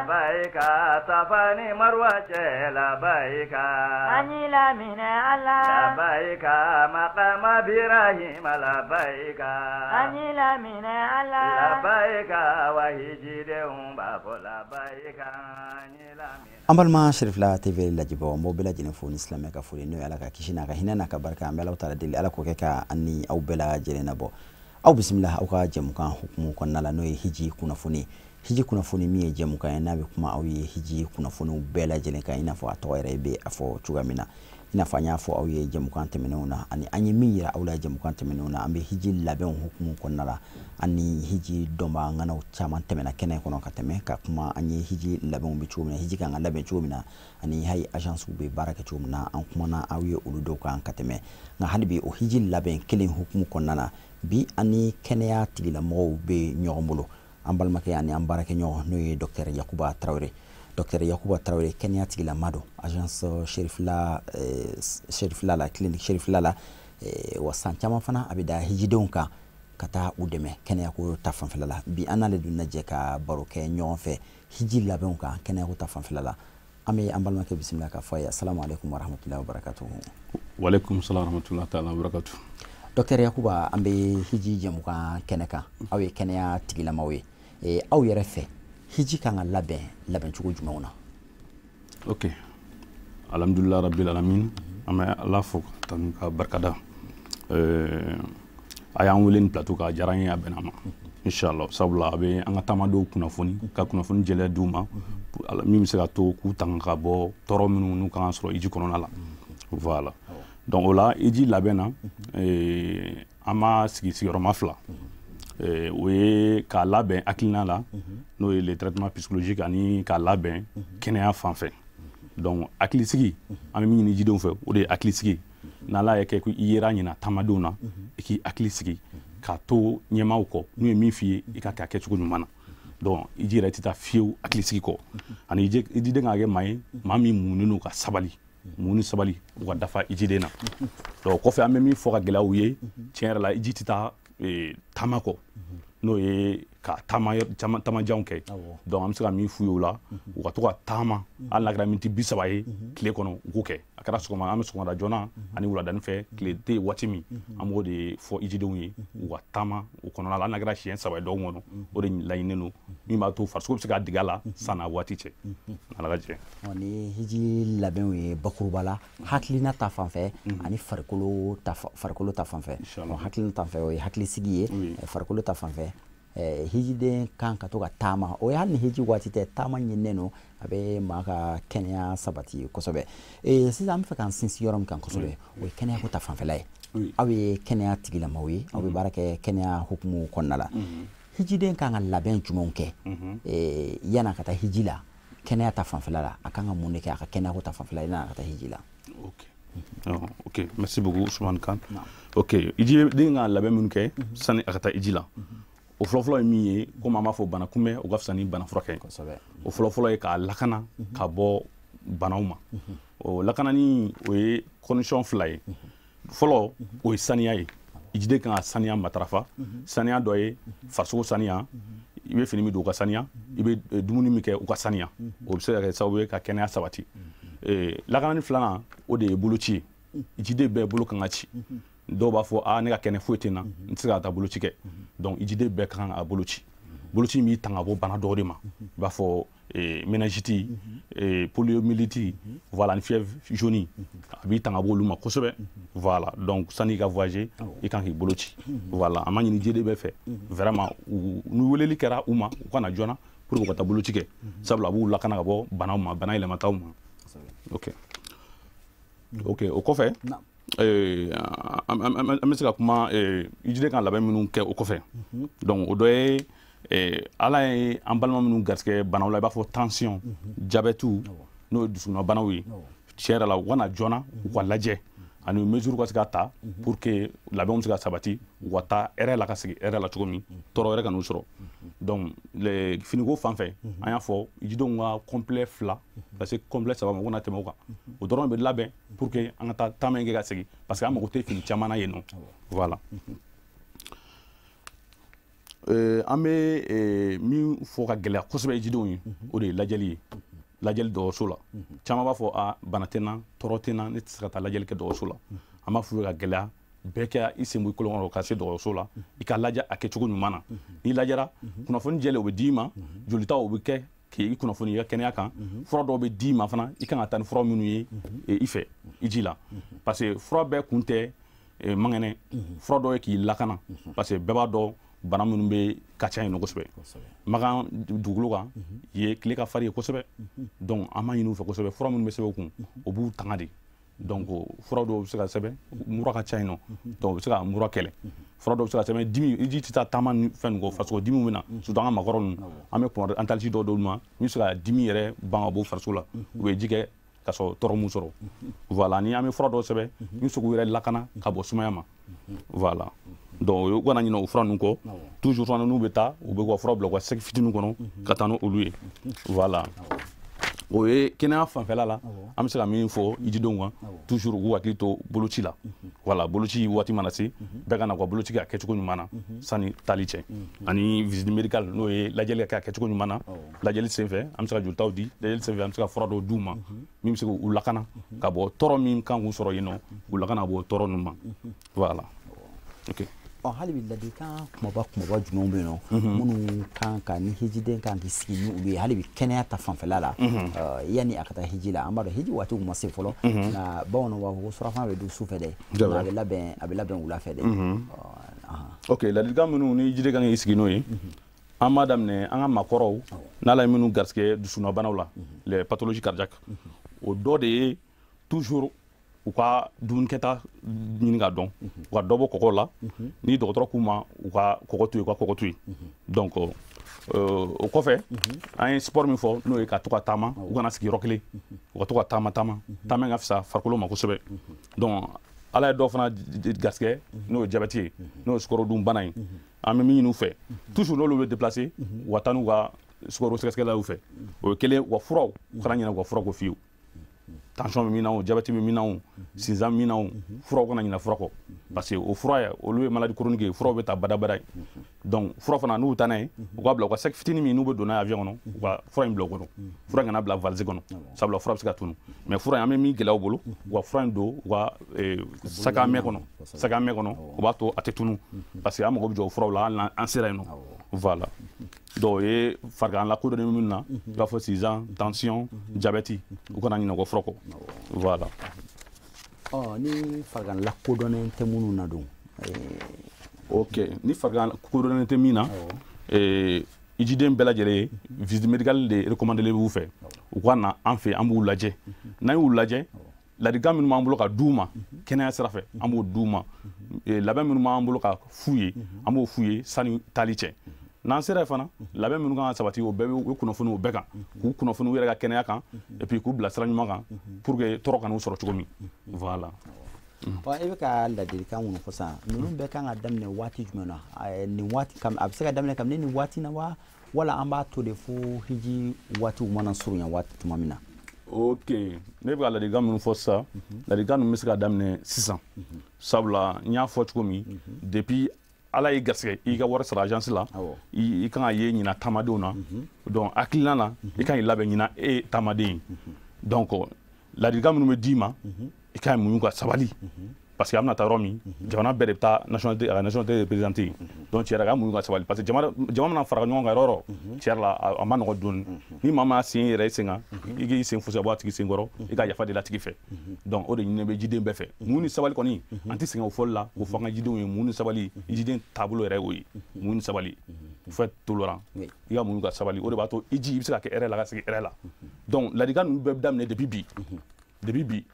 Labayika Safa ni Marwa cɛ labayika. An y'i laminɛ Ala. Labayika maqama Birahima labayika. An y'i laminɛ Ala. Labayika wa hijidenw b'a fɔ labayika an y'i laminɛ. An balima Cherifla TV lajɛbagaw, n b'aw bɛɛ lajɛlen fo ni silamɛ ka foli, n'o ye Ala ka kisi n'a ka hinɛ n'a ka barika. An bɛ Alahu taala deli, Ala k'o kɛ ka an ni aw bɛɛ lajɛlen nabɔ. Aw bisimila aw ka jɛmukan hukumu kɔnɔna la, n'o ye hiji kunnafoni. Hiji kunnafoni min ye jɛmukan ye n'a bɛ kuma aw ye hiji kunnafoniw bɛɛ lajɛlen kan, i n'a fɔ a tɔgɔ yɛrɛ bɛ a fɔ cogoya min na. I n'a fɔ an y'a fɔ aw ye jɛmukan tɛmɛnenw na, ani an ye min yira aw la jɛmukan tɛmɛnenw na, an bɛ hiji labɛnw hukumu kɔnɔna la. An ni hiji dɔnbaa ŋanaw caman tɛmɛna kɛnɛ kɔnɔ ka tɛmɛ ka kuma an ye hiji labɛnw bɛ cogo min na, hiji kan ka labɛn cogo min na, ani hayi agence bɛ baara kɛ cogo min na. An kumana aw ye olu dɔw kan ka tɛmɛ. Nka hali bi o hiji labɛn kelen hukumu kɔnɔna na, bi an ni kɛnɛya tigilamɔgɔw bɛ ɲɔgɔn bolo. An balimakɛ ani an baarakɛɲɔgɔn, n'o ye docteur Yakuba Tarawele. Docteur Yakuba Tarawele, kɛnɛya tigilama don agence Cherifla, Cherifla la, clinique Cherifla la. Wa san caman fana a bɛ da hijidenw kan ka taa u dɛmɛ kɛnɛyako ta fanfɛla la. Bi an n'ale dun lajɛ ka baro kɛ ɲɔgɔn fɛ hiji labɛnw kan kɛnɛyako ta fanfɛla la. An bɛ an balimakɛ bisimila k'a fɔ a ye asalamu aleykum wa rahmatulahi wa barakatuhu. Waaleykum salam wa rahmatulahi taala wa barakatuhu. Docteur Yakuba, an bɛ hiji jɛmukan kɛnɛ kan. Aw ye kɛnɛya tigilamaw ye. Aw yɛrɛ fɛ hiji kan ka labɛn labɛncogo jumɛnw na? Ok, alhamdulilah rabbil alamin, an bɛ Ala fo ka tanu ka barikada. A y'an wele nin plateau kan, a diyara an ye, a bɛnna ma inshallah. Sabula a bɛ an ka taamadenw kunnafoni, ka kunnafoni jɛlenya d'u ma min bɛ se ka to k'u tanga ka bɔ tɔɔrɔ minnu n'u kan ka sɔrɔ hiji kɔnɔna la. Voilà, donc o la hiji labɛn na, an b'a sigi sigiyɔrɔma fila. O ye k'a labɛn hakilina la, n'o ye le traitement psychologique, ani k'a labɛn kɛnɛya fan fɛ. Donc hakilisigi, an bɛ min ɲini jidenw fɛ, o de ye hakilisigi. N'Ala ye kɛ ko i yera ɲina taamadenw na, i k'i hakili sigi k'a to ɲɛmaaw kɔ, n'u ye min f'i ye, i ka kɛ a kɛcogo ɲuman na. Donc hiji yɛrɛ tɛ taa fiyewu hakilisigi kɔ. Ani hijiden ka kɛ maa ye, maa min muɲunen don ka sabali, mun ni sabali u ka dafa hijiden na. Donc kɔfɛ an bɛ min fɔ ka gɛlɛya u ye, tiɲɛ yɛrɛ la hiji tɛ taa taama kɔ, n'o ye ka taama taamajanw kɛ. Donc an bɛ se ka min f'u ye o la, u ka to ka taama, hali n'a kɛra miniti 30 ye tile kɔnɔ, u k'o kɛ. A kɛra sɔgɔma, an bɛ sɔgɔmada joona ani wuladani fɛ, tile tɛ waati min, an b'o de fɔ hijidenw ye, u ka taama o kɔnɔna la, hali n'a kɛra siɲɛ 3 ye dɔgɔkun kɔnɔ, o de laɲininen don, min b'a to farisogo bɛ se ka dege a la san'a waati cɛ. Ala ka jɛ. Ni hiji labɛnw ye bakuruba la, hakilina ta fan fɛ ani farikolo ta fan fɛ. Hakilina ta fan fɛ, o ye hakilisigi ye. Farikolo ta fan fɛ, hijiden kan ka to ka taama, o ye hali ni hiji waati tɛ, taama ɲininen don, a bɛ maa ka kɛnɛya sabati kosɛbɛ. Sisan an bɛ fɛ k'an sinsin yɔrɔ min kan kosɛbɛ, o ye kɛnɛyako ta fanfɛla ye. Aw ye kɛnɛya tigilamaw ye, aw bɛ baara kɛ kɛnɛya hukumu kɔnɔna la. Hijiden kan ka labɛn jumɛnw kɛ yan'a ka taa hiji la, kɛnɛya ta fanfɛla la? A kan ka mun de kɛ a ka kɛnɛyako ta fanfɛla la yan'a ka taa hiji la? Ok. Ok, merci beaucoup Ousmane Kane. Ok, hijiden ka labɛn minnu kɛ sani a ka taa hiji la, o fɔlɔfɔlɔ ye min ye, komi an b'a fɔ bana kunbɛn o ka fisa ni bana furakɛ ye. O fɔlɔfɔlɔ ye k'a lakana ka bɔ banaw ma. O lakanani, o ye condition fila ye. Fɔlɔ, o ye saniya ye. Hijiden kan ka saniya matarafa. Saniya dɔ ye farisogo saniya, i bɛ fini min don u ka saniya, i bɛ dumuni min kɛ u ka saniya, o bɛ se ka kɛ sababu ye ka kɛnɛya sabati. Lakanani filanan, o de ye boloci ye. Hijiden bɛɛ bolo kan ka ci. Dɔw b'a fɔ aa ne ka kɛnɛ foyi tɛ n na, n tɛ se ka taa boloci kɛ. Donc hijiden bɛɛ ka kan ka boloci. Boloci in b'i tanga bɔ bana dɔw de ma, i b'a fɔ méningite, poliomyélite, voilà, ni fièvre jaune, a b'i tanga bɔ olu ma kosɛbɛ. Voilà, donc sani i ka voyager, i kan k'i bolo ci. Voilà, an b'a ɲini jiden bɛɛ fɛ vraiment, ni weleli kɛra u ma, u ka na joona pour que u ka taa boloci kɛ, sabula a b'u lakana ka bɔ banaw ma, bana yɛlɛmataw ma. Ok, o kɔfɛ an bɛ se ka kuma hijiden ka labɛn minnu kɛ o kɔfɛ. Donc o dɔ ye, Ala ye an balima minnu garisɛgɛ banaw la, i b'a fɔ tension, diabète, n'o ye dusukunnabanaw ye, tiɲɛ yɛrɛ la u ka na joona u ka lajɛ, ani mesure ka se ka ta pour que labɛnw bɛ se ka sabati, u ka taa hɛrɛ la ka segin hɛrɛ la cogo min, tɔɔrɔ wɛrɛ ka n'u sɔrɔ. Donc finiko fan fɛ, an y'a fɔ hijidenw ka complet 2 ka se complet 3 ma, u kana tɛmɛ o kan. O dɔrɔn bɛ labɛn pour que an ka taa taama in kɛ ka segin, parce que an mago tɛ fini caman na yen nɔ. Voilà. An bɛ min fɔ ka gɛlɛya kosɛbɛ jidenw ye, o de ye lajɛli ye, lajɛli dɔgɔtɔrɔso la. Caman b'a fɔ a bana tɛ n na, tɔɔrɔ tɛ n na, ne tɛ se ka taa lajɛli kɛ dɔgɔtɔrɔso la. An b'a f'u ye ka gɛlɛya bɛɛ kɛ i sen bɔ i kolon kɔrɔ ka se dɔgɔtɔrɔso la, i ka lajɛ a kɛcogo ɲuman na. N'i lajɛra, kunnafoni jɛlen o bɛ d'i ma, jolitaw o bɛ kɛ k'i kunnafoni i ka kɛnɛya kan, fura dɔw bɛ d'i ma fana i kan ka taa ni fura minnu ye i fɛ i ji la, parce que fura bɛɛ kun tɛ mangɛnɛ, fura dɔw ye k'i lakana, parce que bɛɛ b'a dɔn bana minnu bɛ ka ca yen nɔ kosɛbɛ. Makan dugukolo kan ye tile ka farin ye kosɛbɛ, donc an b'a ɲini u fɛ kosɛbɛ, fura minnu bɛ sɛbɛn u kun o b'u tanga de. Donc fura dɔw bɛ se ka sɛbɛn, mura ka ca yen nɔ, donc u bɛ se ka mura kɛlɛ. Fura dɔw bɛ se ka sɛbɛn, dimi, i ji tɛ taa taama ni fɛn ninnu kɔ, farisogo dimiw bɛ na, surtout an ka maakɔrɔ ninnu, an bɛ pommade antalgie dɔw d'olu ma min bɛ se ka dimi yɛrɛ ban ka bɔ farisogo la, u bɛ ji kɛ ka sɔrɔ tɔɔrɔ m'u sɔrɔ. Voilà, ni an bɛ fura dɔw sɛbɛn min bɛ se k'u yɛrɛ lakana ka bɔ sumaya ma. Voilà, donc u kana ɲinɛ o fura ninnu kɔ. Toujours fana n'u bɛ taa, u bɛ u ka fura bila u ka sɛki fitininw kɔnɔ ka taa n'olu ye. Voilà, o ye kɛnɛya fanfɛla la. An bɛ se ka min fɔ jidenw kan, toujours u k'u hakili to boloci la. Voilà, boloci waati mana se, bɛɛ ka na u ka boloci kɛ a kɛcogo ɲuman na sani taali cɛ, ani visite médicale, n'o ye lajɛli ka kɛ a kɛcogo ɲuman na. Lajɛli senfɛ an bɛ se ka jolitaw di, lajɛli senfɛ an bɛ se ka fura dɔw d'u ma min bɛ se k'u lakana ka bɔ tɔɔrɔ min kan k'u sɔrɔ yen nɔ, k'u lakana ka bɔ tɔɔrɔ ninnu ma. Voilà, ok. Ɔ, hali bi ladilikan kumaba kumaba jumɛnw bɛ yen nɔ minnu kan ka ni hijiden kan k'i sigi ni olu ye hali bi kɛnɛya ta fanfɛla la, yanni a ka taa hiji la? An b'a dɔn hiji waati ma se fɔlɔ, nka bamananw b'a fɔ ko surafana bɛ dun su fɛ dɛ, nka a bɛ labɛn wula fɛ dɛ. Ok, ladilikan minnu ni jiden kan k'i sigi n'o ye, an b'a daminɛ an ka maakɔrɔw n'Ala ye minnu garisɛgɛ dusukunnabanaw la, les pathologies cardiaques, o dɔ de ye toujours u ka dumunikɛta ɲini ka dɔn, u ka dɔ bɔ kɔgɔ la. Ni dɔgɔtɔrɔ k'u ma u ka kɔgɔ to yen, u ka kɔgɔ to yen. Donc o kɔfɛ, an ye sport min fɔ, n'o ye ka to ka taama, u kana sigi yɔrɔ kelen, u ka to ka taama taama, taama in ka fisa farikolo ma kosɛbɛ. Donc Ala ye dɔw fana garisɛgɛ n'o ye jabɛti ye, n'o ye sukarodunbana ye, an bɛ min ɲini u fɛ, toujours n'olu bɛ déplacer, u ka taa n'u ka sukaro sɛgɛsɛgɛlaw fɛ. O ye kelen. U ka furaw, u kana ɲinɛ u ka fura kɔ fiyewu. Tension bɛ min na o, jabɛti bɛ min na o, sinzan min na o, furaw kana ɲinɛ fura kɔ, parce que o fura ye, olu ye maladie chronique ye, furaw bɛ ta badabada ye. Donc fura fana, n'u bɛ taa n'a ye, u k'a bila u ka sac fitinin min n'u bɛ don n'a ye avion kɔnɔ, u ka fura in bila o kɔnɔ. Fura in kana bila valise kɔnɔ, sabula fura bɛ se ka tunu. Mais fura in, an bɛ min gɛlɛya u bolo, u ka fura in don u ka sac à main kɔnɔ, sac à main kɔnɔ, o b'a to a tɛ tunu, parce que an mago bɛ jɔ o furaw la hali n'an sera yen nɔ. Voilà, donc o ye farigan lakodɔnnen minnu na, i b'a fɔ sinzan, tension, jabɛti, u kana ɲinɛ u ka fura kɔ. Voilà. Ɔ, ni farigan lakodɔnnen tɛ minnu na dun? Ok, ni farigan kodɔnnen tɛ min na, ijiden bɛɛ lajɛlen ye visite médicale de recommandé b'u fɛ, u ka na an fɛ, an b'u lajɛ. N'an y'u lajɛ, ladilikan minnu b'an bolo ka d'u ma kɛnɛya sira fɛ, an b'o d'u ma. Labɛn minnu b'an bolo ka f'u ye, an b'o f'u ye sani taali cɛ. N'an sera yen fana, labɛn minnu kan ka sabati, o bɛɛ bɛ u kunnafoni o bɛɛ kan, k'u kunnafoni u yɛrɛ ka kɛnɛya kan, et puis k'u bila sira ɲuman kan pour que tɔɔrɔ kana u sɔrɔ cogo min. Voilà. Ɔ, e bɛ ka ladilikan minnu fɔ sisan, ninnu bɛɛ kan ka daminɛ waati jumɛn na? Nin waati a bɛ se ka daminɛ kabini nin waati na wa, wala an b'a to de fo hiji waatiw mana surunya waati tuma min na? Ok, ne bɛ ka ladilikan minnu fɔ sisan, ladilikan ninnu bɛ se ka daminɛ sisan, sabula n y'a fɔ cogo min, depuis Ala y'i garisɛgɛ i ka wari sara agence la, i kan ka ye ɲina taamadenw na. Donc hakilina la, i kan k'i labɛn ɲina e ye taamaden ye. Donc ladilikan minnu bɛ d'i ma, i kan muɲu ka sabali, parce que an bɛna taa yɔrɔ min, jamana bɛɛ de bɛ taa nationalité, a ka nationalité représenté. Donc tiɲɛ yɛrɛ ka muɲu ka sabali, parce que jama jama mana fara ɲɔgɔn kan yɔrɔ o yɔrɔ, tiɲɛ yɛrɛ la a ma nɔgɔn dɔɔni. Ni maa maa sen yɛrɛ sen kan, i k'i sen fosi ka bɔ a tigi sen kɔrɔ, i ka yafa deli a tigi fɛ. Donc o de ɲininen bɛ jiden bɛɛ fɛ, muɲu ni sabali kɔni, an tɛ sɛgɛn o fɔli la k'o fɔ an ka jidenw ye. Muɲu ni sabali, jiden taabolo yɛrɛ y'o ye, muɲu ni sabali, faut être tolérant, i ka muɲu ka sabali, o de b'a to i ji i bɛ se ka kɛ hɛrɛ la, ka segin hɛrɛ la. Donc ladilikan ninnu bɛɛ bɛ daminɛ depuis bi, depuis bi.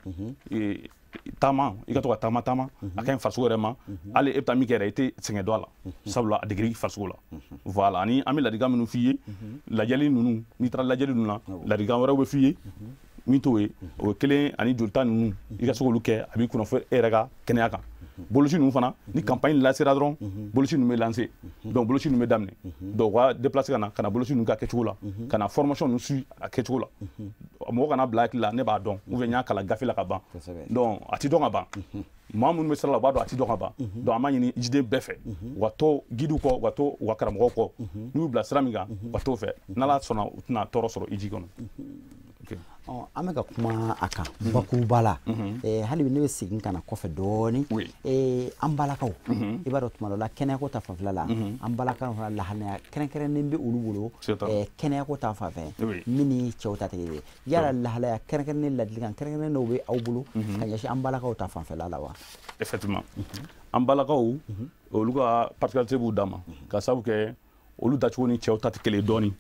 Taama, i ka to ka taama taama, a ka ɲi farisogo yɛrɛ ma. Hali e bɛ taa min kɛ yɛrɛ, i tɛ sɛgɛn dɔn a la, sabula a degeri farisogo la. Voilà, ani an bɛ ladilikan minnu f'i ye, lajɛli ninnu, n'i taara lajɛli ninnu na, ladilikan wɛrɛw bɛ f'i ye min t'o ye, o ye kelen. Ani jolita ninnu, i ka se k'olu kɛ, a b'i kunnafoni e yɛrɛ ka kɛnɛya kan. Boloci ninnu fana, ni campagne lancera dɔrɔn, boloci ninnu bɛ lancer. Donc boloci ninnu bɛ daminɛ. Donc u ka déplacer ka na boloci ninnu kɛ a kɛcogo la, ka na formation ninnu suit a kɛcogo la. Mɔgɔ kana bila hakili la ne b'a dɔn ou bien n y'a kalan gafe la ka ban. Donc a ti dɔn ka ban. Maa minnu bɛ sira la u b'a dɔn a ti dɔn ka ban. Donc an b'a ɲini hijiden bɛɛ fɛ u ka to guide kɔ, u ka to u ka karamɔgɔw kɔ, n'u y'u bila sira min kan u ka t'o fɛ, n'Ala sɔnna u tɛna tɔɔrɔ sɔrɔ hiji kɔnɔ. An bɛ ka kuma a kan bakuruba la, hali bi ne bɛ segin ka na kɔfɛ dɔɔnin. An balakaw, i b'a dɔn tuma dɔ la kɛnɛyako ta fanfɛla la, an balakaw fana lahalaya kɛrɛnkɛrɛnnen bɛ olu bolo kɛnɛyako ta fanfɛ min ni cɛw ta tɛ kelen ye. Yala lahalaya kɛrɛnkɛrɛnnen, ladilikan kɛrɛnkɛrɛnnen dɔw bɛ aw bolo ka ɲɛsin an balakaw ta fanfɛla la wa? Effectivement, an balakaw olu ka particularité b'u dan ma, ka sababu kɛ olu dacogo ni cɛw ta tɛ kelen ye dɔɔnin.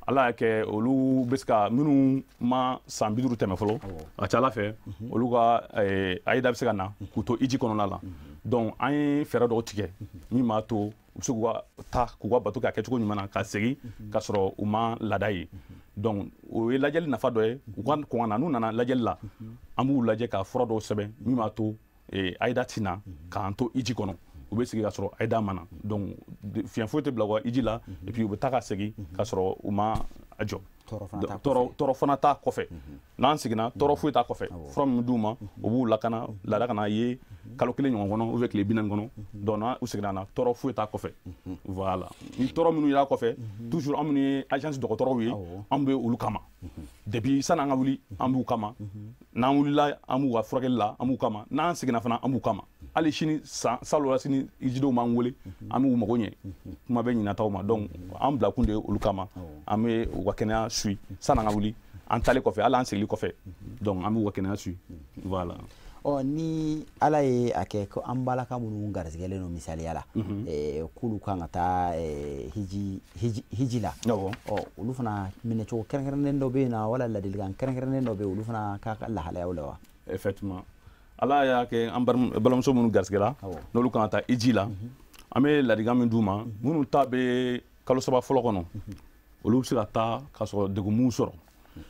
Ala y'a kɛ olu bɛ se ka minnu ma san 50 tɛmɛ fɔlɔ, a ka ca Ala fɛ olu ka ayida bɛ se ka na k'u to hiji kɔnɔna la. Donc an ye fɛɛrɛ dɔw tigɛ min b'a to u bɛ se k'u ka taa k'u ka bato kɛ a kɛcogo ɲuman na ka segin ka sɔrɔ u ma laada ye. Donc o ye lajɛli nafa dɔ ye. U ka kɔn ka na, n'u nana lajɛli la an b'u lajɛ ka fura dɔw sɛbɛn min b'a to ayida ti na k'an to hiji kɔnɔ. U bɛ sigi ka sɔrɔ ayida ma na. Donc fiɲɛ foyi tɛ bila u ka hiji la, et puis u bɛ taa ka segin ka sɔrɔ u ma a jɔ. Tɔɔrɔ fana t'a kɔfɛ. N'an seginna tɔɔrɔ foyi t'a kɔfɛ. Fura min d'u ma o b'u lakana laada kana ye kalo 1 ɲɔgɔn kɔnɔ ou bien tile 40 kɔnɔ. Donc n'a u seginna na tɔɔrɔ foyi t'a kɔfɛ. Voilà, ni tɔɔrɔ minnu y'a kɔfɛ, toujours an minnu ye agence dɔgɔtɔrɔw ye, an bɛ olu kama depuis sanni an ka wuli, an b'u kama. N'an wulila an b'u ka furakɛli la, an b'u kama. N'an seginna fana an b'u kama. Hali sini salon la sini hijidenw b'an wele, an b'u mago ɲɛ, kuma bɛ ɲinataw ma. Donc an bilakun de ye olu kama, an bɛ u ka kɛnɛya suit sanni an ka wuli, an taalen kɔfɛ, hali an segili kɔfɛ. Donc an b'u ka kɛnɛya suit. Voilà. Ɔ ni Ala ye a kɛ ko an balaka minnu garisigɛlen don misaliya la, k'olu kan ka taa hiji la, ɔ olu fana minɛcogo kɛrɛnkɛrɛnnen dɔ bɛ yen na wala ladilikan kɛrɛnkɛrɛnnen dɔ bɛ yen olu fana ka lahalayaw la wa? Effectivement, Ala y'a kɛ an balimamuso minnu garisigɛla n'olu kan ka taa hiji la, an bɛ ladilikan min d'u ma, minnu ta bɛ kalo 3 fɔlɔ kɔnɔ, olu bɛ se ka taa k'a sɔrɔ degun m'u sɔrɔ.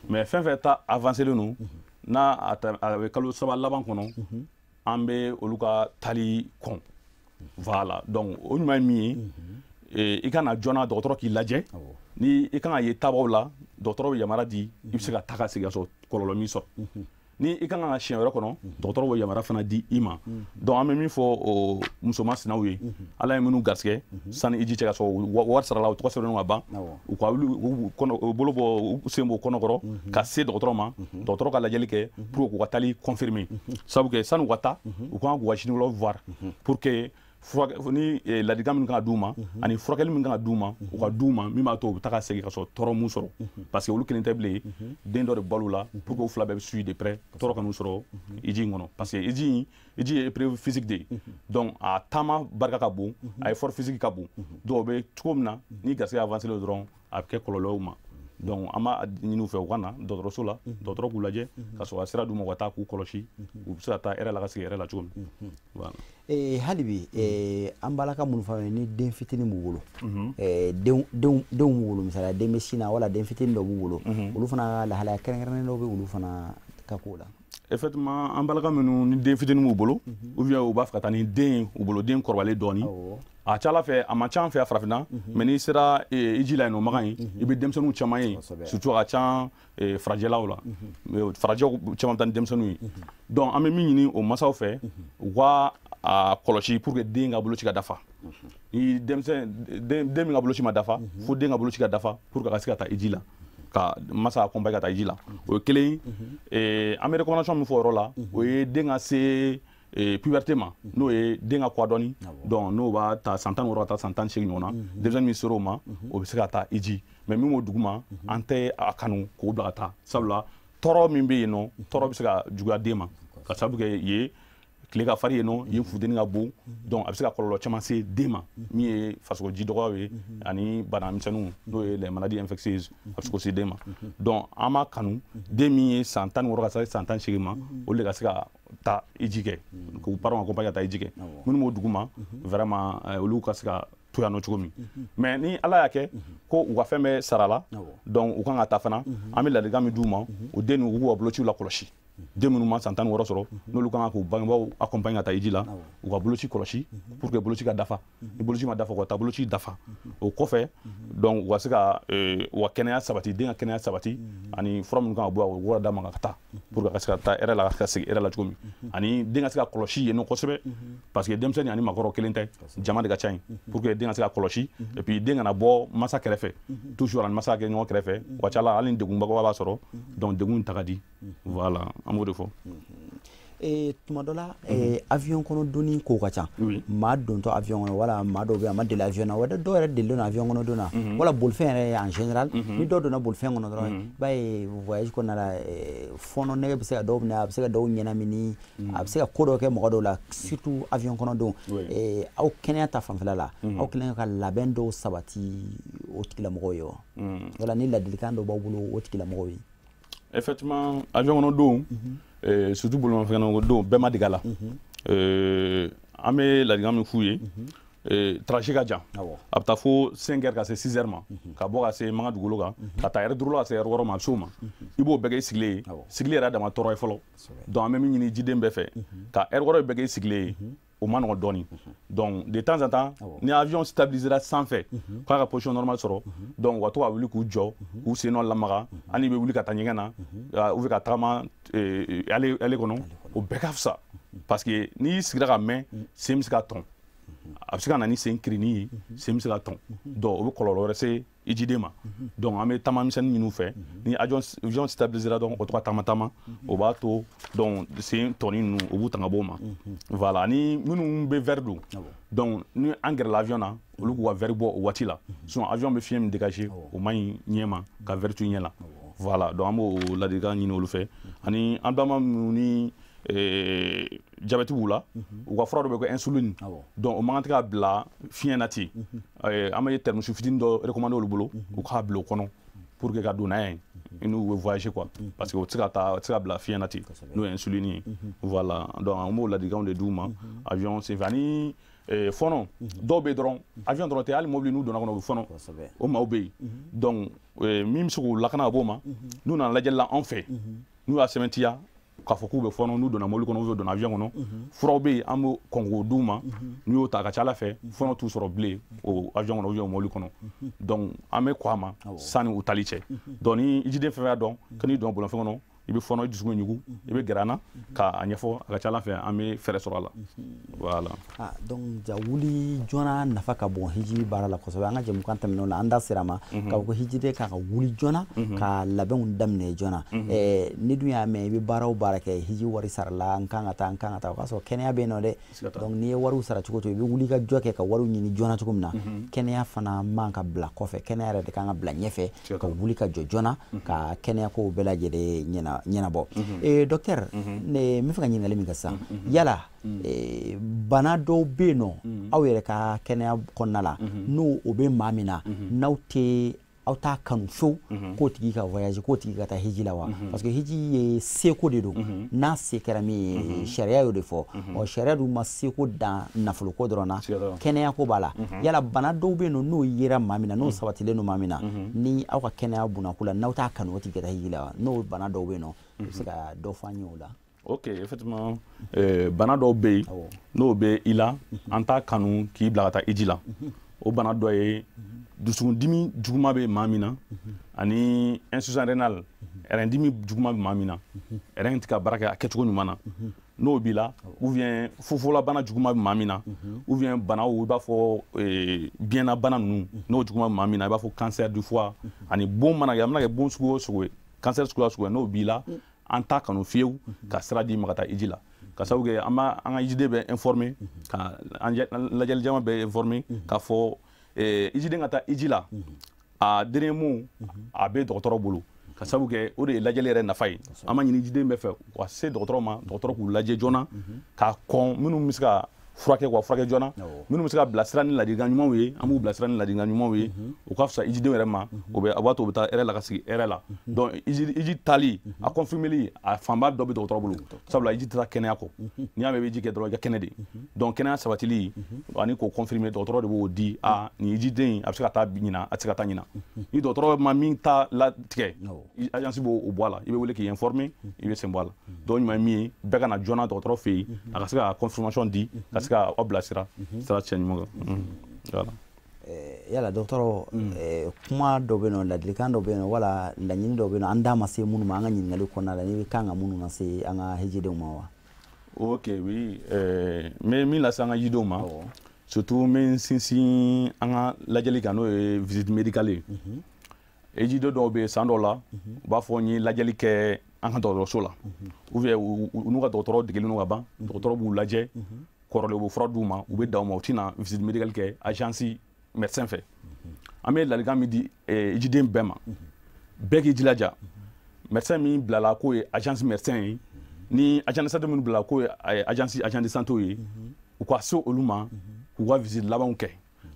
Mais fɛn fɛn ta avancelen don, n'a a bɛ kalo 3 laban kɔnɔ, an bɛ olu ka tali kɔn. Voilà, donc o ɲuman ye min ye, i ka na joona dɔgɔtɔrɔ k'i lajɛ. Ni i kan ka ye tabaw la, dɔgɔtɔrɔ bɛ yamaruya di, i bɛ se ka taa ka segin ka sɔrɔ kɔlɔlɔ min sɔrɔ. Ni i kan ka siɲɛ wɛrɛ kɔnɔ, dɔgɔtɔrɔ bɛ yamaruya fana di i ma. Donc an bɛ min fɔ o musoman sinaw ye, Ala ye minnu garisigɛ sanni hiji cɛ ka sɔrɔ wari sara la, u tɔgɔ sɛbɛnnen ka ban, u ka wuli u bolo bɔ u sen bɔ kɔnɔkɔrɔ ka se dɔgɔtɔrɔ ma, dɔgɔtɔrɔ ka lajɛli kɛ pour que k'u ka tali confirmer. Sabu kɛ sanni u ka taa, u kan k'u ka gynécologue voir pour que ni ladilikan min kan ka d'u ma ani furakɛli min kan ka d'u ma, u ka d'u ma min b'a to u bɛ taa ka segin ka sɔrɔ tɔɔrɔ m'u sɔrɔ. Parce que olu kelen tɛ bilen, den dɔ de balo la pour que u fila bɛɛ bɛ suivi de près, tɔɔrɔ kan'u sɔrɔ hiji in kɔnɔ. Parce que hiji ye épreuve physique de ye. Donc a taama barika ka bon, a effort physique ka bon. Donc o bɛ cogo min na, ni garisigɛ avancé dɔrɔn a bɛ kɛ kɔlɔlɔ y'u ma. Donc an b'a ɲini u fɛ u ka na dɔgɔtɔrɔso la, dɔgɔtɔrɔ k'u lajɛ ka sɔrɔ ka sira d'u ma u ka taa k'u kɔlɔsi, u bɛ se ka taa hɛrɛ la ka segin hɛrɛ la cogo min. Voilà. Hali bi an balaka minnu fana ni den fitinin b'u bolo, denw b'u bolo, misaliya den bɛ sin na wala den fitinin dɔ b'u bolo, olu fana lahalaya kɛrɛnkɛrɛnnen dɔ bɛ olu fana ka ko la? Effectivement, an balaka minnu ni den fitinin b'u bolo, ou bien u b'a fɛ ka taa ni den ye u bolo, den kɔrɔbalen dɔɔnin, a ca Ala fɛ a man ca an fɛ yan farafinna, mais n'i sera hiji la yen nɔ Makan ye, i bɛ denmisɛnninw caman ye, surtout a ka ca farajɛlaw la, farajɛw caman bɛ taa ni denmisɛnninw ye. Donc an bɛ min ɲini o masaw fɛ, u ka a kɔlɔsi pour que den ka boloci ka dafa. Ni denmisɛn den min ka boloci ma dafa, fo den ka boloci ka dafa pour que a ka se ka taa hiji la, ka masa accompagner ka taa hiji la. O ye kelen ye. An bɛ recommandation min fɔ o yɔrɔ la, o ye den ka se puberté ma, n'o ye den ka kɔ dɔɔni. Donc n'o b'a ta san 16 ka taa san 18 ɲɔgɔn na, denmisɛnnin min ser'o ma, o bɛ se ka taa hiji. Mais min b'o duguma, an tɛ a kanu k'o bila ka taa, sabula tɔɔrɔ min bɛ yen nɔ, tɔɔrɔ bɛ se ka juguya den ma, ka sababu kɛ yen tile ka farin yen nɔ, yen funteni ka bon. Donc a bɛ se ka kɔlɔlɔ caman se den ma, min ye farisoko ji dɔgɔyaw ye ani bana misɛnninw, n'o ye les maladies infectieuses, a bɛ se k'o se den ma. Donc an b'a kanu den min ye san 16 ka se san 18 ma, olu de ka se ka taa hiji kɛ, k'u parents accompagner ka taa hiji kɛ. Minnu b'o duguma, vraiment olu ka se ka to yan nɔ cogo min. Mais ni Ala y'a kɛ ko u ka fɛn bɛɛ sara la, donc u kan ka taa fana, an bɛ ladilikan min d'u ma, o den ninnu u k'u ka bolociw lakɔlɔsi. Den minnu ma san 16 sɔrɔ, n'olu kan k'u bangebaaw accompagner ka taa hiji la, u ka boloci kɔlɔsi pour que boloci ka dafa. Ni boloci ma dafa, u ka taa boloci dafa. O kɔfɛ donc, u ka se ka u ka kɛnɛya sabati, den ka kɛnɛya sabati, ani fura minnu kan ka bɔ, u k'o d'a ma ka taa, pour que a ka se ka taa hɛrɛ la, ka segin hɛrɛ la cogo min, ani den ka se ka kɔlɔsi yen nɔ kosɛbɛ, parce que denmisɛnnin ani maakɔrɔ kelen tɛ, jama de ka ca yen, pour que den ka se ka kɔlɔsi, et puis den kana bɔ masa kɛrɛfɛ toujours, ani masa kɛ ɲɔgɔn kɛrɛfɛ. O ka ca la, hali ni degunba b'a sɔrɔ, donc degun ta ka di. Voilà, an b'o de fɔ. Tuma dɔ la, avion kɔnɔ donni ko ka ca. Maa dontɔ avion kɔnɔ, wala maa dɔw bɛ yen, a ma deli avion na, wala dɔw yɛrɛ delilen don avion kɔnɔ don na, wala bolifɛn yɛrɛ en général, ni dɔw donna bolifɛn kɔnɔ dɔrɔn, i b'a ye voyage kɔnɔna la, fɔɔnɔ nɛgɛ bɛ se ka dɔw minɛ, a bɛ se ka dɔw ɲɛnamini, a bɛ se ka ko dɔ kɛ mɔgɔ dɔw la, surtout avion kɔnɔ don. Aw kɛnɛya ta fanfɛla la, aw kɛlen ka labɛn dɔw sabati o tigilamɔgɔw ye wa, wala ni ladilikan dɔw b'aw bolo o tigilamɔgɔw ye? Effectivement, avion kɔnɔ don, surtout bolimafɛn kɔnɔ don, bɛɛ ma dege a la. An bɛ ladilikan min f'u ye, trajet ka jan, a bɛ taa fo 5 heures ka se 6 heures ma, ka bɔ ka se Manga dugukolo kan, ka taa heure 5 la ka se heure 6 ma, a bɛ se o ma. I b'o bɛɛ kɛ i sigilen ye. Sigili yɛrɛ dama tɔɔrɔ ye fɔlɔ. Donc an bɛ min ɲini jiden bɛɛ fɛ, ka heure 6 bɛɛ kɛ i sigilen ye, o ma nɔgɔn dɔɔni. Donc de temps en temps, ni avion stabilisera sanfɛ k'a ka position normale sɔrɔ, donc u ka to ka wuli k'u jɔ, k'u sen nɔ lamaga, hali n'i bɛ wuli ka taa ɲɛgɛn na ou bien ka tagama ale kɔnɔ, o bɛɛ ka fisa, parce que n'i sigira ka mɛn, sen bɛ se ka tɔn, a bɛ se ka na ni sen kirinni ye, sen bɛ se ka tɔn, donc o bɛ kɔlɔlɔ wɛrɛ se i jiden ma. Donc an bɛ taama misɛnnin ɲini u fɛ, ni avion stabilisera dɔrɔn, o to ka taama taama, o b'a to donc sen tɔni ninnu, o b'u tanga bɔ o ma. Voilà, ani minnu bɛ verre don, donc ni an gɛrɛla avion na, olu k'u ka verre bɔ o waati la, sinon avion bɛ fiɲɛ min dégager, o man ɲi ɲɛ ma ka verre to i ɲɛ la. Voilà, donc an b'o ladilikan ɲini olu fɛ. Ani an balima minnu ni diabète b'u la, u ka fura dɔ bɛ ko insuline, donc o man kan tɛ ka bila fiɲɛ na ten. An bɛ thermos fitinin dɔ recommander olu bolo, u k'a bila o kɔnɔ pour que ka don n'a ye n'u bɛ voyager quoi, parce que o tɛ se ka taa, o tɛ se ka bila fiɲɛ na ten, n'o ye insuline ye. Voilà, donc an b'o ladilikanw de d'u ma avion senfɛ. Ani fɔɔnɔ dɔw bɛ yen dɔrɔn, avion dɔrɔn tɛ, hali mobili n'u donna kɔnɔ, u bɛ fɔɔnɔ, o maaw bɛ yen. Donc min bɛ se k'u lakana ka bɔ o ma, n'u nana lajɛli la anw fɛ, n'u y'a sɛbɛntiya k'a fɔ k'u bɛ fɔɔnɔ n'u donna mobili kɔnɔ ou donna avion kɔnɔ, furaw bɛ yen, an bɛ kɔn k'o d'u ma. N'u y'o ta, a ka ca ala fɛ, fɔɔnɔ t'u sɔrɔ bilen o avion kɔnɔ ou bien o mobili kɔnɔ. Donc an bɛ kɔn a ma sanni u tali cɛ. Donc ni i jiden fɛn fɛn y'a dɔn ko n'i donna bolifɛn kɔnɔ, i bɛ fɔɔnɔ, i dusukun bɛ ɲugu, i bɛ gɛrɛ an na k'a ɲɛfɔ, a ka ca ala fɛ, an bɛ fɛɛrɛ sɔrɔ a la. Voilà. Ah, donc ja wuli joona nafa ka bon hiji baara la kosɛbɛ. An ka jɛmukan tɛmɛnenw na, an da sera a ma k'a fɔ ko hijiden kan ka wuli joona ka labɛnw daminɛ joona. Ni dun y'a mɛn i bɛ baara o baara kɛ, hiji wari sarala, n kan ka taa, n kan ka taa, o k'a sɔrɔ kɛnɛya bɛ yen nɔ dɛ. Donc n'i ye wariw sara cogo o cogo, i bɛ wuli ka jɔ kɛ ka wariw ɲini joona cogo min na, kɛnɛya fana man ka bila kɔfɛ, kɛnɛya yɛrɛ de kan ka bila ɲɛfɛ, ka wuli ka jɔ joona ka kɛnɛya kow bɛɛ lajɛlen ɲɛnabɔ. Docteur, ne n bɛ fɛ ka ɲininkali min kɛ sisan, yala bana dɔw bɛ yen nɔ aw yɛrɛ ka kɛnɛya kɔnɔna la, n'o o bɛ maa min na, n'aw tɛ, aw t'a kanu fiyewu k'o tigi ka voyage, k'o tigi ka taa hiji la wa? Parce que hiji ye seko de don, n'a se kɛra min ye, sariya y'o de fɔ. Ɔ, sariya dun ma seko dan nafoloko dɔrɔn na, kɛnɛya ko b'a la. Yala bana dɔw bɛ yen nɔ, n'o yera maa min na, n'o sabatilen don maa min na, ni aw ka kɛnɛya bunako la, n'aw t'a kanu o tigi ka taa hiji la wa? N'o bana dɔw bɛ yen nɔ, i bɛ se ka dɔ fɔ an ye o la? Ok, effectivement, bana dɔw bɛ yen, n'o bɛ i la, an t'a kanu k'i bila ka taa hiji la. O bana dɔ ye dusukundimi juguman bɛ maa min na, ani insuffisance rénale, rein dimi juguman bɛ maa min na, rein tɛ ka baara kɛ a kɛcogo ɲuman na, n'o b'i la, ou bien fufolabana juguman bɛ maa min na, ou bien banaw i b'a fɔ biyɛnna bana ninnu, n'o juguman bɛ maa min na, i b'a fɔ cancer du foie, ani bon mana kɛ, a mana kɛ bon sugu o sugu ye, cancer suguya o sugu ye, n'o b'i la, an t'a kanu fiyewu ka sira d'i ma ka taa hiji la. Ka sababu kɛ an b'a an ka hijiden bɛ informer, ka an lajɛli jama bɛ informer k'a fɔ hijiden ka taa hiji la, a dernier mot a bɛ dɔgɔtɔrɔ bolo, ka sababu kɛ o de ye lajɛli yɛrɛ nafa ye. An b'a ɲini hijiden bɛɛ fɛ u ka se dɔgɔtɔrɔ ma, dɔgɔtɔrɔ k'u lajɛ joona ka kɔn minnu bɛ se ka furakɛ wa furakɛ joona, minnu bɛ se ka bilasira ni ladilikan ɲumanw ye, an b'u bilasira ni ladilikan ɲumanw ye. O ka fisa ijidenw yɛrɛ ma, o bɛ a b'a to u bɛ taa hɛrɛ la ka sigi hɛrɛ la. Donc iji tali, a confirmeli, a fanba dɔ bɛ dɔgɔtɔrɔ bolo, sabula iji tɛ taa kɛnɛya kɔ. N'i y'a mɛn i bɛ iji kɛ dɔrɔn, i ka kɛnɛ de. Donc kɛnɛya sabatili ani k'o confirmer, dɔgɔtɔrɔ de b'o di. A nin ijiden a bɛ se ka taa ɲina, a tɛ se ka taa ɲina. Ni dɔgɔtɔrɔ ma min ta latigɛ, agence b'o bɔ a la, i bɛ wele k'i informer, i bɛ sen bɔ a la. Donc ɲuman ye min ye, bɛɛ ka na joona dɔgɔtɔrɔ fɛ yen, a ka se ka confirmation di, ka se ka aw bilasira sira cɛ ɲuman kan. Voilà. Yala dɔgɔtɔrɔ, kuma dɔ bɛ yen nɔ, ladilikan dɔ bɛ yen nɔ, wala laɲini dɔ bɛ yen nɔ, an da ma se minnu ma an ka ɲininkali kɔnɔna la, n'i kan ka minnu lase an ka hijidenw ma wa? Ok, oui, n bɛ min lase an ka hijidenw ma, surtout n bɛ n sinsin an ka lajɛli kan, n'o ye visite médicale ye. Hijiden dɔw bɛ yen, san dɔw la, u b'a fɔ n ye lajɛli kɛ an ka dɔgɔtɔrɔso la, ou bien u n'u ka dɔgɔtɔrɔ degelen don ka ban, dɔgɔtɔrɔ b'u lajɛ kɔrɔlen, u bɛ fura d'u ma, u bɛ dan u ma, u tɛna visite médicale kɛ agence médecin fɛ. An bɛ ladilikan min di hijiden bɛɛ ma, bɛɛ k'i jilaja, médecin min bilala k'o ye agence médecin ye, ni agent de santé minnu bilala k'o ye agence agent de santé ye, u ka se olu ma k'u ka visite labanw kɛ.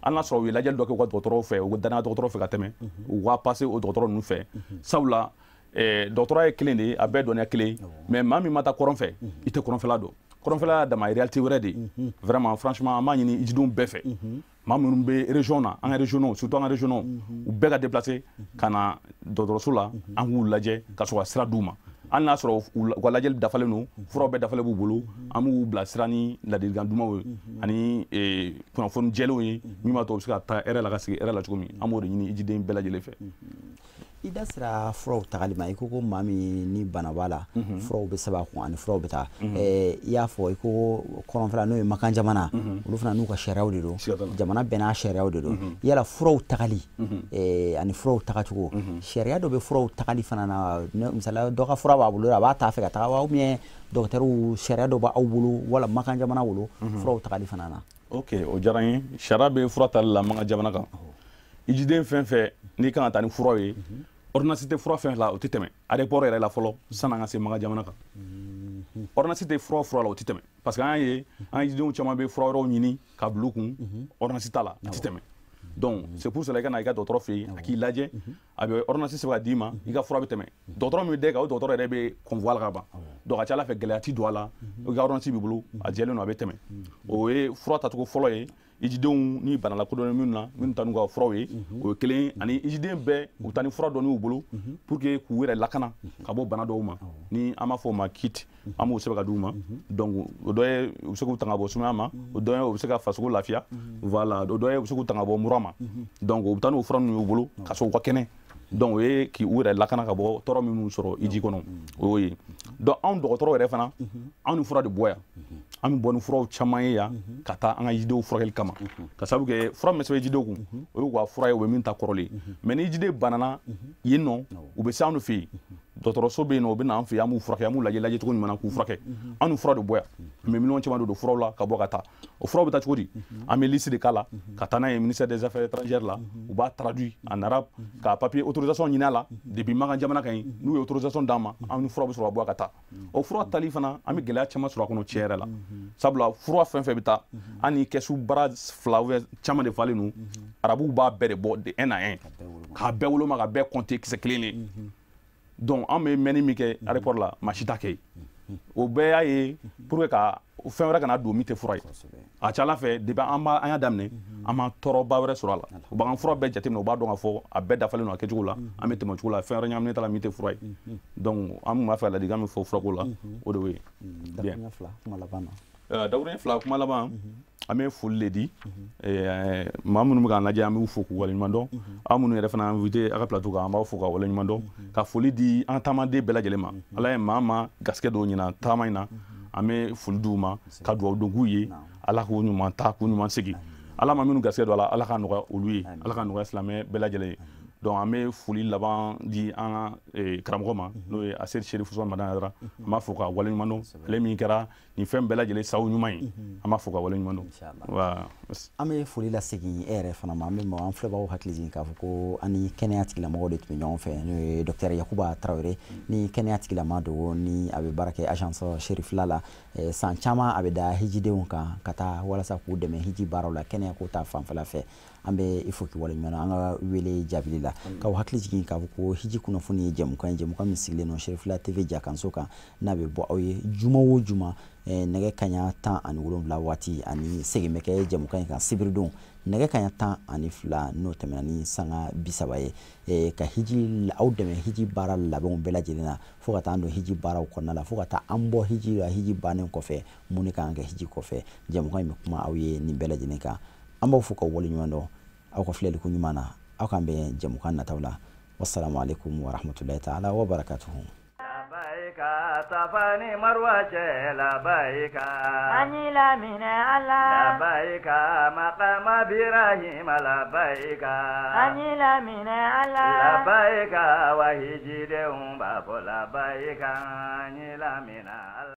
Hali n'a sɔrɔ u ye lajɛli dɔ kɛ u ka dɔgɔtɔrɔw fɛ, u ka danaya dɔgɔtɔrɔ fɛ ka tɛmɛ, u ka passer o dɔgɔtɔrɔ ninnu fɛ, sabula dɔgɔtɔrɔ ye kelen de ye, a bɛɛ dɔnniya kelen ye. Mais maa min ma taa kɔrɔn fɛ, i tɛ kɔrɔnfɛla dɔn. Kɔrɔnfɛla y'a dama réalité wɛrɛ de ye. Vraiment, franchement, an b'a ɲini hijidenw bɛɛ fɛ, maa minnu bɛ région na, an ka région, surtout an ka région, u bɛɛ ka déplacer ka na dɔgɔtɔrɔso la, an k'u lajɛ ka sɔrɔ ka sira d'u ma. Hali n'a sɔrɔ u ka lajɛli dafalen don, furaw bɛɛ dafalen b'u bolo, an b'u bila sira ni ladilikan dumanw ye ani kunnafoni jɛlenw ye, min b'a to u bɛ se ka taa hɛrɛ la ka sigi hɛrɛ la cogo min. An b'o de ɲini hijiden bɛɛ lajɛlen fɛ. I da sera furaw tagali ma, i ko ko maa min ni bana b'a la, furaw bɛ sɛbɛn a kun ani furaw bɛ taa. I y'a fɔ i ko kɔrɔnfɛla, n'o ye Makan jamana, olu fana n'u ka sariyaw de don, jamana bɛɛ n'a sariyaw de don. Yala furaw tagali ani furaw tagacogo, sariya dɔ bɛ furaw tagali fana na? Misaliya, dɔ ka fura b'a bolo, a b'a ta fɛ ka taga wa, ou bien dɔgɔtɔrɔw, sariya dɔ b'aw bolo wala Makan jamana bolo furaw tagali fana na? Ok, o diyara n ye. Sariya bɛ fura tali la Makan jamana kan. Hijiden fɛn fɛn n'i kan ka taa ni furaw ye, ordonnance tɛ fura fɛn la, o tɛ tɛmɛ aéroport yɛrɛ la fɔlɔ san'an ka se Makan jamana kan. Ordonnance tɛ fura fura la, o tɛ tɛmɛ, parce que an y'a ye an hijidenw caman bɛ fura wɛrɛw ɲini ka bila u kun, ordonnance t'a la, a tɛ tɛmɛ. Donc c'est pour cela i ka na i ka dɔgɔtɔrɔ fɛ yen, a k'i lajɛ, a bɛ ordonnance sɛbɛn ka d'i ma, i ka fura bɛ tɛmɛ. Dɔgɔtɔrɔ min bɛ da i kan, o dɔgɔtɔrɔ yɛrɛ bɛ convoi la ka ban. Donc a ca Ala fɛ, gɛlɛya ti don a la, i ka ordonnance b'i bolo, a jɛlen don, a bɛ tɛmɛ. O ye fura tacogo fɔlɔ ye. Hijidenw ni bana lakodɔnnen minnu na, minnu taa n'u ka furaw ye, o ye kelen ye. Ani hijiden bɛɛ, u taa ni fura dɔɔni y'u bolo pour que k'u yɛrɛ lakana ka bɔ bana dɔw ma, ni an b'a fɔ o ma kit, an b'o sɛbɛn ka d'u ma. Donc o dɔ ye u bɛ se k'u tanga bɔ sumaya ma, o dɔ ye u bɛ se ka fasogo lafiya, voilà, o dɔ ye u bɛ se k'u tanga bɔ mura ma. Donc u bɛ taa n'o fura ninnu y'u bolo ka sɔrɔ u ka kɛnɛ. Donc o ye k'u yɛrɛ lakana ka bɔ tɔɔrɔ minnu sɔrɔ hiji kɔnɔ, o y'o ye. Donc anw dɔgɔtɔrɔ yɛrɛ fana, anw ni fura de bɔ yan, an bɛ bɔ ni furaw caman ye yan ka taa an ka hijidenw furakɛli kama, ka sababu kɛ fura min bɛ sɛbɛn hijidenw kun, o y'u ka fura ye, u bɛ min ta kɔrɔlen. Mais ni hijiden banana yen nɔ, u bɛ se anw fɛ yen, dɔgɔtɔrɔso bɛ yen nɔ, u bɛ na an fɛ yen, an b'u furakɛ, an b'u lajɛ lajɛcogo ɲuman na k'u furakɛ. An ni fura de bɔ yan, an bɛ miliyɔn caman de don furaw la ka bɔ ka taa. O furaw bɛ taa cogo di? An bɛ liste de k'a la ka taa n'a ye ministère des affaires étrangères la, u b'a traduit en arabe ka papier autorisation ɲini a la depuis Makan jamana kan yen. N'u ye autorisation d'an ma, an ni fura bɛ sɔrɔ ka bɔ ka taa. O fura tali fana, an bɛ gɛlɛya caman sɔrɔ a kɔnɔ tiɲɛ yɛrɛ la, sabula fura fɛn fɛn bɛ taa, an ni kɛsu bara fila ou caman de falen don, arabuw b'a bɛɛ de bɔ de un à un k'a bɛɛ woloma, ka bɛɛ compter kisɛ kelen de. Donc an bɛ mɛnni min kɛ aéroport la, maa si t'a kɛ yen. O bɛɛ y'a ye pour que ka fɛn wɛrɛ kana don min tɛ fura ye. A ca Ala fɛ, depuis an b'a an y'a daminɛ, an ma tɔɔrɔba wɛrɛ sɔrɔ a la. U b'an ka fura bɛɛ jateminɛ, u b'a dɔn k'a fɔ a bɛɛ dafalen don a kɛcogo la, an bɛ tɛmɛ o cogo la, fɛn wɛrɛ ɲagaminen t'a la min tɛ fura ye. Donc an tun b'a fɛ ladilikan min fɔ furako la, o de y'o ye. Dakuruɲɛ fila kuma laban na. Dakuruɲɛ fila kuma laban, an bɛ foli de di maa minnu bɛ k'an lajɛ, an b'u fo k'u waleɲuman dɔn. Aw minnu yɛrɛ fana invité a ka plateau kan, an b'aw fo ka waleɲuman dɔn, ka foli di an taamaden bɛɛ lajɛlen ma. Ala ye maa maa garisɛgɛ dɔw ɲina taama in na, an bɛ foli d'u ma ka dugawu don k'u ye, Ala k'u ɲuman taa k'u ɲuman segin. Ala ma minnu garisɛgɛ don a la, Ala k'a nɔgɔya olu ye, Ala k'a nɔgɔya silamɛ bɛɛ lajɛlen ye. Donc an bɛ foli laban di an ka karamɔgɔ ma, n'o ye Aseri Serif Usumani Madani Hayidara. An b'a fɔ k'a waleɲuman dɔn, ale min kɛra nin fɛn bɛɛ lajɛlen sababu ɲuman ye. An b'a fɔ k'a waleɲuman dɔn. Wa an bɛ foli lasegin e yɛrɛ fana ma. An bɛ an filɛbagaw hakili jigin k'a fɔ ko an ni kɛnɛya tigilamɔgɔw de tun bɛ ɲɔgɔn fɛ, n'o ye docteur Yakuba Tarawele, ni kɛnɛya tigilama don, ni a bɛ baara kɛ agence Serifila la. San caman a bɛ da hijidenw kan ka taa walasa k'u dɛmɛ hiji baaraw la kɛnɛya ko ta fanfɛla fɛ. An bɛ i fo k'i waleɲuman an ka wele jaabili la, k'aw hakili jigin k'a fɔ ko hiji kunnafoni ye jɛmukan ye, jɛmukan min sigilen don Serifila TV jakanso kan, n'a bɛ bɔ aw ye juma o juma nɛgɛ kanɲɛ 17 waati, ani segin bɛ kɛ jɛmukan in kan sibiridon nɛgɛ kanɲɛ 12, n'o tɛmɛna ni sanga 30 ye, ka hiji aw dɛmɛ hiji baara labɛnw bɛɛ lajɛlen na, fo ka taa an don hiji baaraw kɔnɔna la, fo ka taa an bɔ hiji la, hiji bannen kɔfɛ mun de kan ka kɛ hiji kɔfɛ. Jɛmukan in bɛ kuma aw ye nin bɛɛ lajɛlen kan. An b'aw fo k'aw waleɲuman dɔn aw ka filɛliko ɲuman na. Aw k'an bɛn jɛmukan nataw la. Wassalamu alaikum warahmatullahi ta'ala wa barakatuhu. Labaika Safa ni Marwa cɛ, labaika An y'i laminɛ Ala. Labaika maqama Ibrahima, labaika An y'i laminɛ Ala. Labaika wa hijidenw b'a fɔ labaika, an y'i laminɛ Ala.